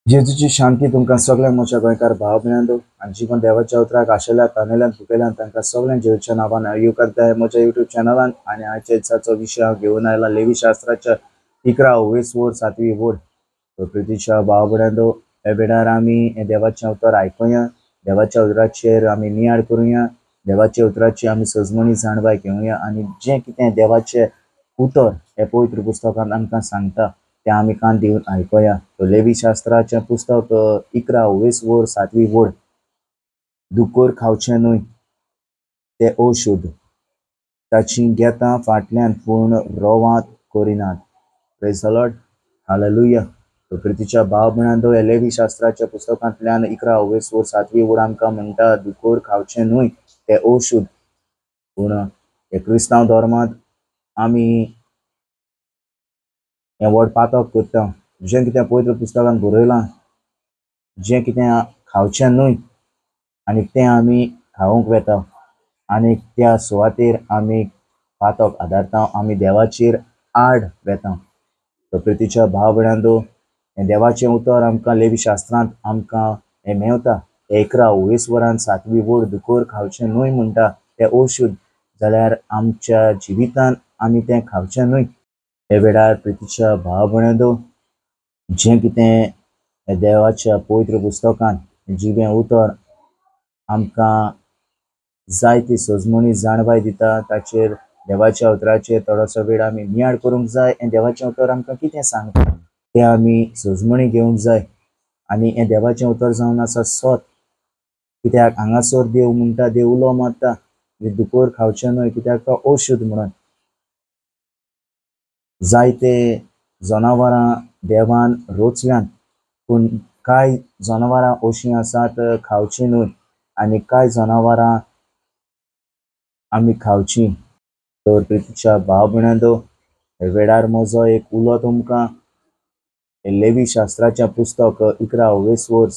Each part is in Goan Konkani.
जेजूची शांती तुमकां सगळ्यांक म्हज्या गोंयकार भाव भयणांनो आनी जी कोण देवाच्या उतराक आशेल्या तानेल्यान फुकेल्यान तांकां सगळ्यांक जेजूच्या नांवान येवकार दिता म्हज्या युट्यूब चॅनलान. आनी आयच्या दिसाचो विशय हांव घेवन आयला लेवी शास्त्राच्या 11 वर 7वी वड. प्रितीच्या भाव भयणांनो, ह्या वेळार आमी देवाचें उतर आयकुया, देवाच्या उतराचेर आमी नियाळ करुया, देवाच्या उतराची आमी सजमणी जाणवाय घेवया आनी जें कितें देवाचें उतर हे पवित्र पुस्तकांत आमकां सांगता तें आमी कान दिवन आयकुया. लेवी शास्त्राचें पुस्तक 11 वर 7वी वड. दुकोर खावचें न्हय ते औषध, ताची गेतां फाटल्यान पूण रोवांत करिनात. Praise the Lord, hallelujah. प्रितीच्या भाव भयणांनो, ह्या लेवी शास्त्राच्या पुस्तकांतल्यान 11 वर 7वी वड आमकां म्हणटा दुकोर खावचें न्हय ते औषध. पूण हे क्रिस्तांव धर्मांत आमी हें व्हड पातक करता. जें कितें पवित्र पुस्तकान बरयलां, जें कितें खावचें न्हय आनी तें आमी खावंक वेता आनी त्या सुवातेर आमी पातक आदारता, आमी देवाचेर आड वेता. तर प्रितीच्या भाव भयणांनो, हें देवाचें उतर आमकां लेवी शास्त्रांत आमकां हें मेवता. 11 वरान 7वी वड दुकोर खावचें न्हय म्हणटा तें औषध, जाल्यार आमच्या जिवितान आमी तें खावचें न्हय. हे वेळार प्रितीच्या भाव भयणांनो, जें कितें देवाच्या पवित्र पुस्तकान जिवें उतर आमकां जायती सजमणी जाणवाय दिता, ताचेर देवाच्या उतराचेर थोडोसो वेळ आमी नियाळ करूंक जाय. हें देवाचें उतर आमकां कितें सांगता तें आमी सजमणी घेवंक जाय. आनी हें देवाचें उतर जावन आसा सत, कित्याक हांगासर देव म्हणटा, देव उलो मारता दुकोर खावचें न्हय कित्याक तो औषध म्हणून. जायते जनावरां देवान रोचल्यांत, पूण कांय जनावरां अशीं आसात खावचीं न्हय आनी कांय जनावरां आमी खावचीं. तर प्रितीच्या भाव भयणांनो, वेळार म्हजो एक उलो तुमकां लेवी शास्त्राचें पुस्तक 11 वर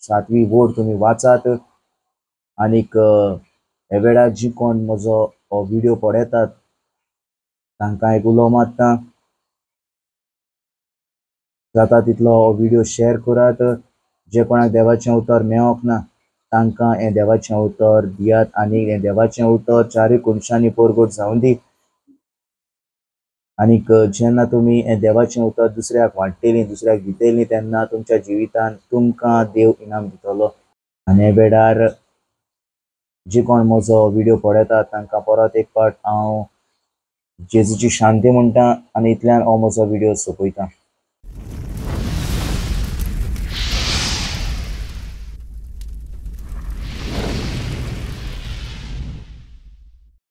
7वी वड तुमी वाचात. आनीक हे वेळार जी कोण म्हजो हो व्हिडियो पळयतात तांकां एक उलो मारता, जाता तितलो हो व्हिडियो शेअर करात. जे कोणाक देवाचें उतर मेळोंक ना तांकां हें देवाचें उतर दियात आनी हें देवाचें उतर चारूय कोनशांनी परगट जावं दी. आनीक जेन्ना तुमी हें देवाचें उतर दुसऱ्याक वांट्टलीं, दुसऱ्याक दितलीं, तेन्ना तुमच्या जिवितान तुमकां देव इनाम दितलो. आनी हे वेळार जे कोण म्हजो व्हिडियो पळयतात तांकां परत एक फावट हांव जेजूची शांती म्हणटा आनी इतल्यान हो म्हजो व्हिडियो सोंपयता.